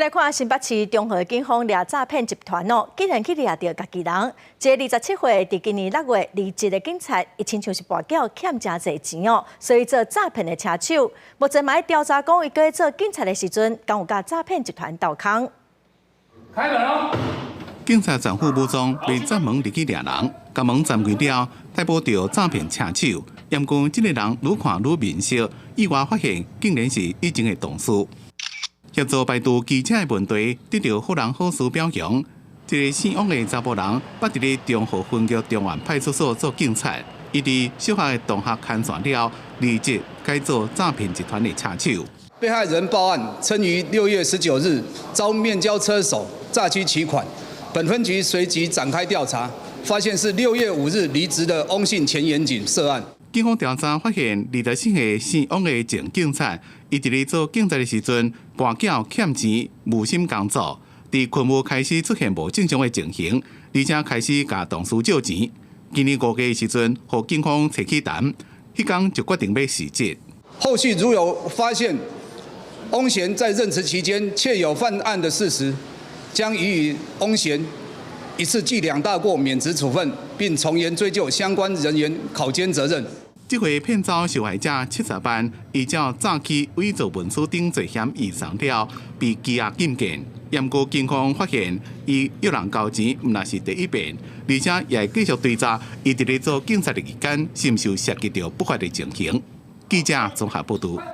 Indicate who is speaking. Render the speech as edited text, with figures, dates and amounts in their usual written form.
Speaker 1: 來看新北市中和警方掠詐騙集團哦，竟然去掠著家己人。這個27歲，佇今年6月離職的警察，伊親像是跋筊欠誠濟錢哦，所以做詐騙的車手。目前嘛佇調查講，伊閣做警察的時陣，敢有佮詐騙集團鬥空。
Speaker 2: 開門咯！
Speaker 3: 警察全副武裝，被閘門入去掠人，共門暫開了，逮捕著詐騙車手。毋過這個人愈看愈面熟，意外發現竟然是以前的同事。協助排除機車的問題，得著好人好事表揚。這個姓翁的查埔人，捌佇咧中和分局中原派出所做警察，伊佇小學的同學牽線了，離職改做詐騙集團的車手。
Speaker 4: 被害人報案稱於6月19日遭面交車手詐欺取款，本分局隨即展開調查，發現是6月5日離職的翁姓前員警涉案。
Speaker 3: 警方調查發現，24歲姓翁的前警察，伊佇咧做警察的時陣，跋筊欠錢，無心工作，佇勤務開始出現無正常的情形，而且開始共同事借錢。今年5月的時陣，予警方揣去談，彼工就決定欲辭職。
Speaker 4: 後續如有發現翁賢在任職期間確有犯案的事實，將予以翁賢一次記兩大過免職處分，並從嚴追究相關人員考監責任。
Speaker 3: 這回騙走受害者70萬，依照詐欺、偽造文書等罪嫌移送了，被羈押禁見。毋過警方發現，伊約人交錢，毋但是第一遍，而且也會繼續追查，伊佇咧做警察的期間，是毋是有涉及著不法的情形。記者綜合報導。